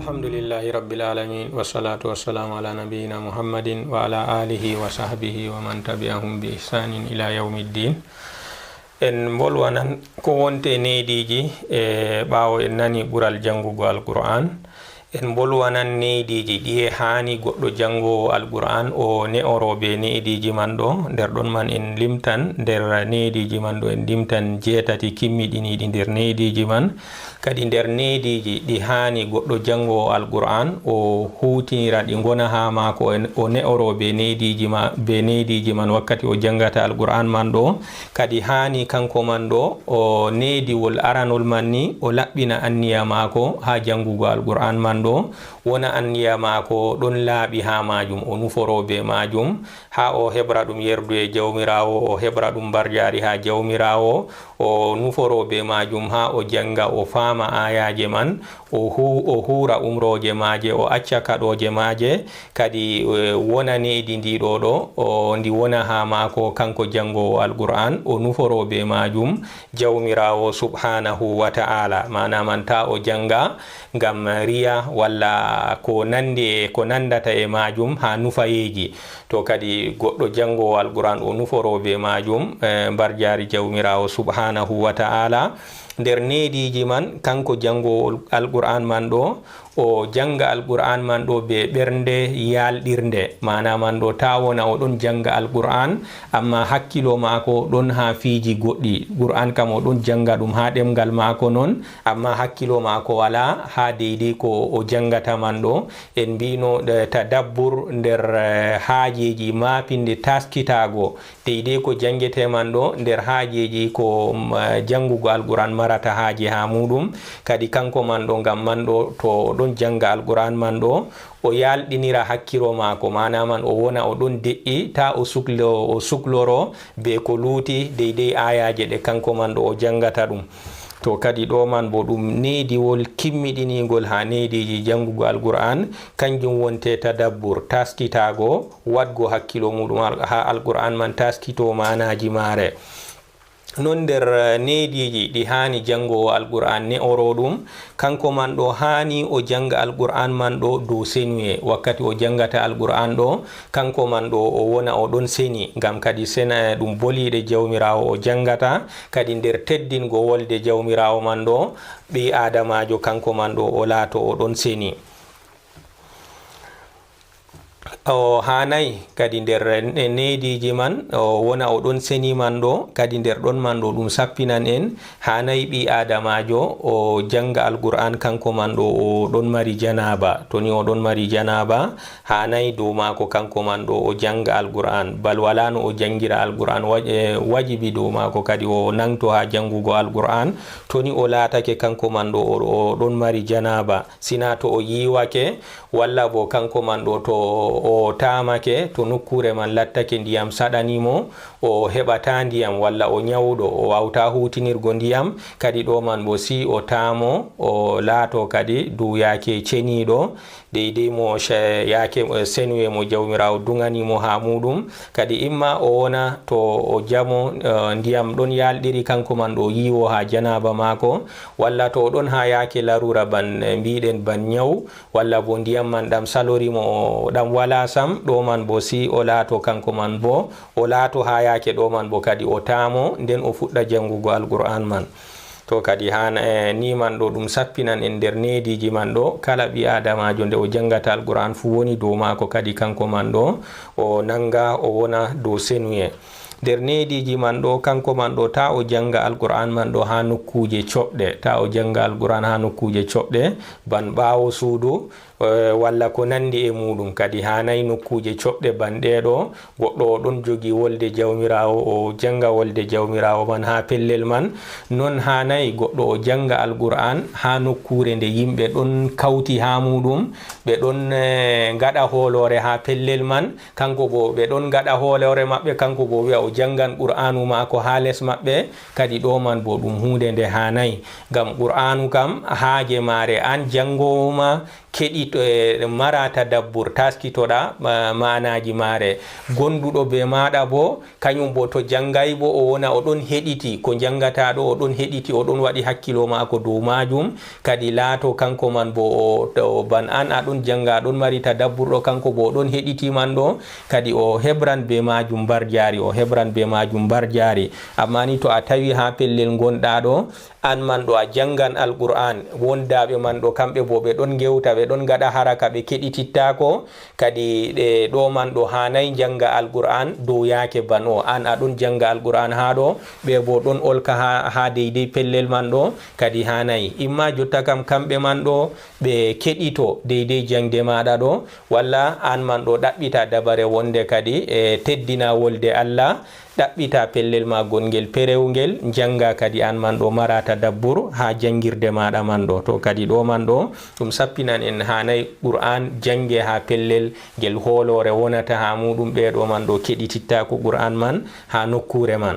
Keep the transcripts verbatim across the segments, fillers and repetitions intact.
Alhamdulillahi Rabbil Alamin, wassalatu wassalamu ala nabiyyina Muhammadin wa ala alihi wa sahbihi wa man tabi'ahum bi ihsanin ila yawmiddin. En mbolwanan ko wonte neediiji e ɓaawo en nani ɓural janngugo Alqur'an. En mbolwanan neediiji ɗiye haani goɗɗo janngoowo Alqur'an o ne'oro be neediiji man ɗo. Nder ɗon man en limtan, nder neediiji man ɗo en limtan jeetati kimmiɗiniiɗi nder neediiji man. Kadi nder neediiji ɗi haani goɗɗo janngoowo Alqur'an o huutinira ɗi ngona haa maako, o ne'oro be neediiji ma, be neediiji man wakkati o janngata Alqur'an man ɗo. Kadi haani kanko man ɗo o neediwol aranol man ni o laɓɓina anniya maako haa janngugo Alqur'an man ɗo. Wona anniya maako ɗon laaɓi haa maajum, o nuforo be maajum haa o heɓra ɗum yerduye Jawmiraawo, o heɓra ɗum mbarjaari haa Jawmiraawo. O nuforo be maajum haa o jannga, o faama aayaaje man, o hu-, o huura umrooje maaje, o acca kaɗooje maaje. Kadi, eh, wona needi ndi ɗo ɗo, o, ndi wona haa maako kanko janngoowo Alqur'an, o nuforo be maajum Jawmiraawo subhaanahu wa ta'ala. Maana man, ta o jannga ngam riya walla ko nanndi e ko nanndata e maajum haa nufayeeji. To kadi goɗɗo janngoowo Alqur'an o nuforo be maajum, eh, mbarjaari Jawmiraawo subhaanahu wa ta'ala. Nder neediiji man, kanko janngoowo Alqur'an man ɗo, o jannga Alqur'an man ɗo be ɓernde yaalɗirnde. Maana man ɗo, ta wona o ɗon jannga Alqur'an, amma hakkilo maako ɗon haa fiiji goɗɗi. Qur'an kam o ɗon jannga ɗum haa ɗemngal maako non, amma hakkilo maako walaa haa deydey ko o janngata man ɗo. En mbino, eh, tadabbur nder, eh, haajeeji maapinde taskitaago deydey ko janngete man ɗo nder haajeeji ko, mm, eh, janngugo Alqur'an marata haaje haa muuɗum. Kadi kanko man ɗo, ngam man ɗo, to o ɗon jannga Alqur'an man ɗo, o yaalɗinira hakkilo maako, maana man o wona o ɗon deƴƴi, ta o suklo-, o sukloro be ko luuti deydey aayaaje ɗe kanko man ɗo o janngata ɗum. To kadi ɗo man bo ɗum neediwol kimmiɗiniingol haa neediiji janngugo Alqur'an, kanjum wonte tadabbur, taskitaago, waɗgo hakkilo muuɗum al-, haa Alqur'an man taskito maanaaji maare. Non nder, eh, neediiji ɗi haani janngoowo Alqur'an ne'oro ɗum, kanko man ɗo haani o jannga Alqur'an man ɗo dow senuye. Wakkati o janngata Alqur'an ɗo, kanko man ɗo o wona o ɗon seni, ngam kadi sena, eh, ɗum boliiɗe Jawmiraawo o janngata. Kadi nder teddingo wolde Jawmiraawo man ɗo, ɓii aadamaajo kanko man ɗo o laato o ɗon seni. O haanay kadi nder ne-, neediiji man, o wona o ɗon seni man ɗo, kadi nder ɗon man ɗo ɗum sappinan en, haanay ɓii aadamaajo o jannga Alqur'an kanko man ɗo o ɗon mari janaaba. To ni o ɗon mari janaaba, haanay dow maako kanko man ɗo o jannga Alqur'an. Bal walaa no o janngira Alqur'an, waj-, eh, wajibi dow maako kadi o nangto haa janngugo Alqur'an. To ni o laatake kanko man ɗo o, o ɗon mari janaaba, sina to o yiiwake, walla bo kanko man ɗo to o taamake, to nokkuure man lattake ndiyam saɗani mo, o heɓata ndiyam, walla o nyawɗo, o waawta huutinirgo ndiyam, kadi ɗo man bo si o taamo, o laato kadi dow yaake ceniiɗo, deydey mo ce-, yaake, eh, senuye mo Jawmiraawo duŋani mo haa muuɗum. Kadi imma o wona to o jamo, eh, ndiyam ɗon yaalɗiri kanko man ɗo yiiwo haa janaaba maako, walla to o ɗon haa yaake laruura ban, eh, mbiɗen ban nyaw, walla bo ndiyam man ɗam salori mo, o ɗam wala sam, ɗo man bo si o laato kanko man bo, o laato haa yaake ɗo man bo kadi o taamo, nden o fuɗɗa janngugo Alqur'an man. To kadi haa, eh, ni man ɗo ɗum sappinan en nder neediiji man ɗo, kala ɓii aadamaajo nde o janngata Alqur'an fuu woni dow maako kadi kanko man ɗo, o nanga o wona dow senuye. Nder neediiji man ɗo, kanko man ɗo, ta o jannga Alqur'an man ɗo haa nokkuuje coɓɗe, ta o jannga Alqur'an haa nokkuuje coɓɗe, ban ɓaawo suudu, eh, walla ko nanndi e muuɗum. Kadi haanay nokkuuje coɓɗe ban ɗee ɗo, goɗɗo o ɗon jogi wolde Jawmiraawo, o jannga wolde Jawmiraawo man haa pellel man. Non haanay goɗɗo o jannga Alqur'an haa nokkuure nde yimɓe ɗon kawti haa muuɗum, ɓe ɗon, eh, ngaɗa hooloore haa pellel man, kanko bo ɓe ɗon ngaɗa hooloore maɓɓe, kanko bo wi'a o janngan Qur'aanu maako haa les maɓɓe, kadi ɗo man bo ɗum huunde nde haanay. Ngam Qur'aanu kam haaje maare aan janngoowo ma keɗito, e mara tadabbur, taaskitoɗa ma-, maanaaji maare. Gonduɗo bee maaɗa bo, kañum bo to janngay bo, o wona o ɗon heɗiti ko njanngata ɗo, o ɗon heɗiti, o ɗon waɗi hakkilo maako dow maajum, kadi laato kanko man bo o, o ban aan a ɗon jannga, a ɗon mari tadabbur ɗo, kanko bo o ɗon heɗiti man ɗo, kadi o hebran bee maajum mbarjaari, o hebran bee maajum mbarjaari. Ammaa ni to a tawi haa pellel ngonɗa ɗo, aan man ɗo a janngan Alqur'aan, wondaaɓe man ɗo kamɓe bo ɓe ɗon ngewta, ɓe ɗon ngaɗa haraka, ɓe keɗitittaako, kadi ɗe ɗo man ɗo haanay njannga Alqur'aan dow yaake ban o. Aan a ɗon jannga Alqur'aan haa ɗo, ɓe bo ɗon olka haa, haa deydey pellel man ɗo, kadi haanay. Imma jotta kam kamɓe man ɗo ɓe keɗito deydey jaŋde maaɗa ɗo, walla aan man ɗo ɗaɓɓita dabare wonde kadi e teddina wolde Allah, ɗaɓɓita pellel ma gongel perewngel, njannga kadi aan man ɗo mara tadabbur haa janngirde maaɗa man ɗo. To kadi ɗo man ɗo, ɗum sappinan en haanay Qur'aan jannge haa pellel ngel hooloore wonata haa muuɗum, ɓe ɗo man ɗo keɗitittaako Qur'aan man haa nokkuure man.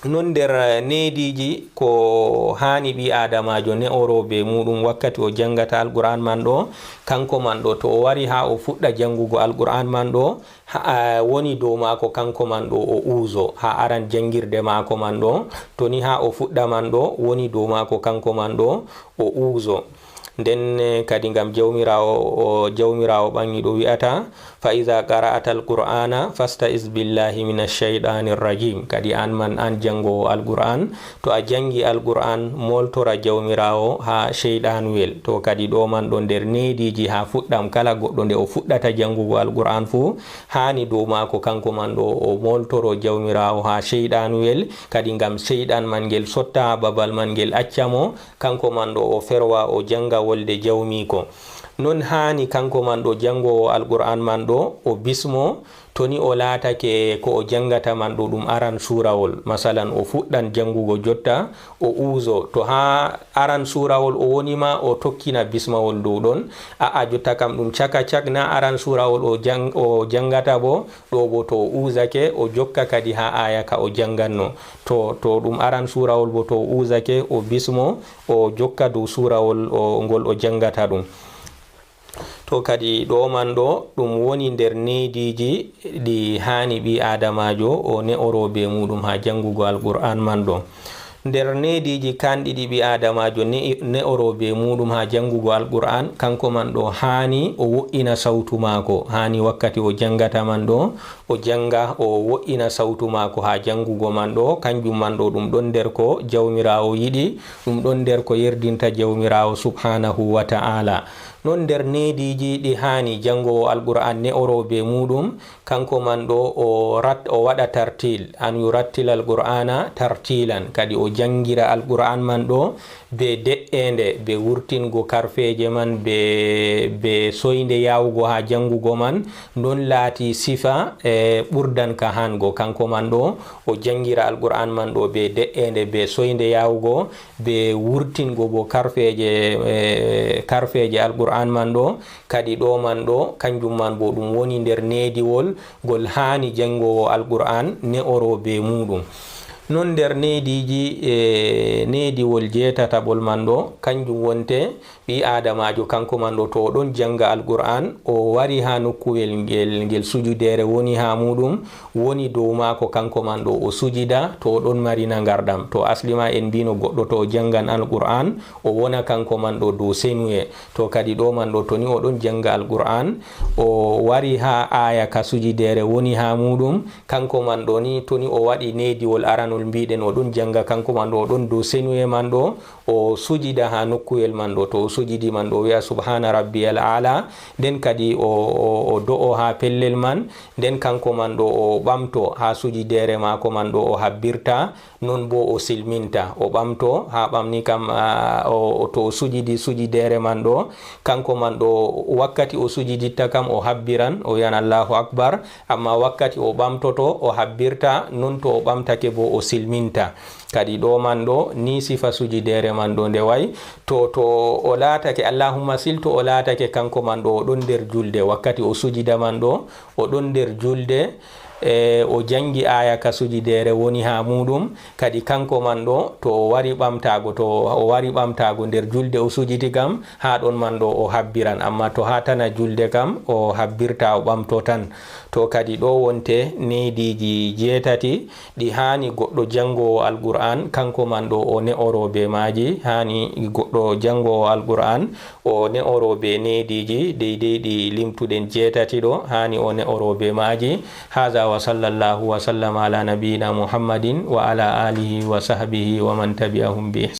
Non nder neediiji ko haani ɓii aadamaajo ne'oro bee muuɗum wakkati o janngata Alqur'aan man ɗo, kanko man ɗo to o wari haa o fuɗɗa janngugo Alqur'aan man ɗo, ha, a, woni dow maako kanko man ɗo o uuzo, haa aran janngirde maako man ɗo, to ni haa o fuɗɗa man ɗo, woni dow maako kanko man ɗo o uuzo. Nden, eh, kadi ngam Jawmiraawo, o, Jawmiraawo ɓaŋiiɗo wi'ata, "Fa iza qara'atal Qur'ana fasta'iz billahi minash shaytanir rajim." Kadi aan man, aan janngoowo Alqur'aan, to a janngi Alqur'aan, mooltora Jawmiraawo haa shayɗaanuyel. To kadi ɗo man ɗo nder neediiji haa fuɗɗam, kala goɗɗo nde o fuɗɗata janngugo Alqur'aan fuu, haani dow maako kanko man ɗo o mooltoro Jawmiraawo haa shayɗaanuyel, kadi ngam shayɗaan man ngel sotta haa babal man ngel acca mo, kanko man ɗo o ferwa o jannga wolde jawmiiko. Non haani kanko man ɗo janngoowo Alqur'aan man ɗo o bismo, to ni o laatake ko o janngata man ɗo ɗum aran suurawol. Masalan, o fuɗɗan janngugo jotta, o uuzo. To haa aran suurawol o woni ma, o tokkina bismawol dow ɗon. A'a, jotta kam ɗum caka cak na aran suurawol o jang-, o janngata bo, ɗo bo to o uuzake, o jokka kadi haa aaya ka o jannganno. To, to ɗum aran suurawol bo to o uuzake, o bismo, o jokka dow suurawol o, ngol o janngata ɗum. To kadi ɗo man ɗo, ɗum woni nder neediiji ɗi haani ɓii aadamaajo o ne'oro bee muuɗum haa janngugo Alqur'aan man ɗo. Nder neediiji kanɗi ɗi ɓii aadamaajo ne-, ne'oro bee muuɗum haa janngugo Alqur'aan, kanko man ɗo haani o wo'ina sawtu maako, haani wakkati o janngata man ɗo, o jannga, o wo'ina sawtu maako haa janngugo man ɗo, kanjum man ɗo ɗum ɗon nder ko Jawmiraawo yiɗi, ɗum ɗon nder ko yerdinta Jawmiraawo subhaanahu wa ta'aala. Non nder neediiji ɗi haani janngoowo Alqur'aan ne'oro bee muuɗum, kanko man ɗo o rat-, o waɗa tartil, an yurattil Alqur'aana tartiilan, kadi o janngira Alqur'aan man ɗo bee de'eende, bee wurtingo karfeeje man, bee, bee soynde yaawugo haa janngugo man, non laati sifa, e, ɓurdan ka hango, kanko man ɗo o janngira Alqur'aan man ɗo bee de'eende, bee soynde yaawugo, bee wurtingo bo karfeeje, e, karfeeje Alqur'aan man ɗo, kadi ɗo man ɗo, kanjum man bo ɗum woni nder neediwol ngol haani janngoowo Alqur'aan ne'oro bee muuɗum. Non nder neediiji, e, neediwol jeetataɓol man ɗo, kanjum wonte ɓii aadamaajo kanko man ɗo, to o ɗon jannga Alqur'aan, o wari haa nokkuwel ngel, ngel sujudeere woni haa muuɗum, woni dow maako kanko man ɗo o sujida, to o ɗon mari nangardam. To asli ma en mbino goɗɗo to o janngan Alqur'aan, o wona kanko man ɗo dow senuye. To kadi ɗo man ɗo, to ni o ɗon jannga Alqur'aan, o wari haa aaya ka sujideere woni haa muuɗum, kanko man ɗo ni, to ni o waɗi neediwol aranol mbiɗen o ɗon jannga, kanko man ɗo o ɗon dow senuye man ɗo, o sujida haa nokkuyel man ɗo. To o sujidi man ɗo, o wi'a, "Subhaana rabbiyal aala." Nden kadi o, o, o do'o haa pellel man. Nden kanko man ɗo o ɓamto haa sujideere maako man ɗo o habbirta, non bo o silminta. O ɓamto haa ɓamni kam, a, o, o, to o sujidi sujideere man ɗo, kanko man ɗo wakkati o sujiditta kam o habbiran, o wi'an, "Allahu akbar." Amma wakkati o ɓamtoto, o habbirta, non to o ɓamtake bo o silminta. Kadi ɗo man ɗo, ni sifa sujideere man ɗo nde wa'i. To, to o laatake, Allahumma sil, to o laatake kanko man ɗo, o ɗon nder julde. Wakkati o sujida man ɗo, o ɗon nder julde. e o janngi aaya ka sujideere woni haa muuɗum, kadi kanko man ɗo, to o wari ɓamtaago, to o wari ɓamtaago nder julde o sujiti kam, haa ɗon man ɗo o habbiran, amma to haa tana julde kam o habbirta, o ɓamto tan. To kadi ɗo wonte neediiji jeetati ɗi haani goɗɗo janngoowo Alqur'aan, kanko man ɗo o ne'oro be maaji, haani goɗɗo janngoowo Alqur'aan o ne'oro be neediiji deydey ɗi limtuɗen jeetati ɗo, haani o ne'oro be maaji. Haza wa sallallahu wa sallama ala nabiyina Muhammadin wa ala alihi wa sahbihi wa man tabi'ahum bi ihsan.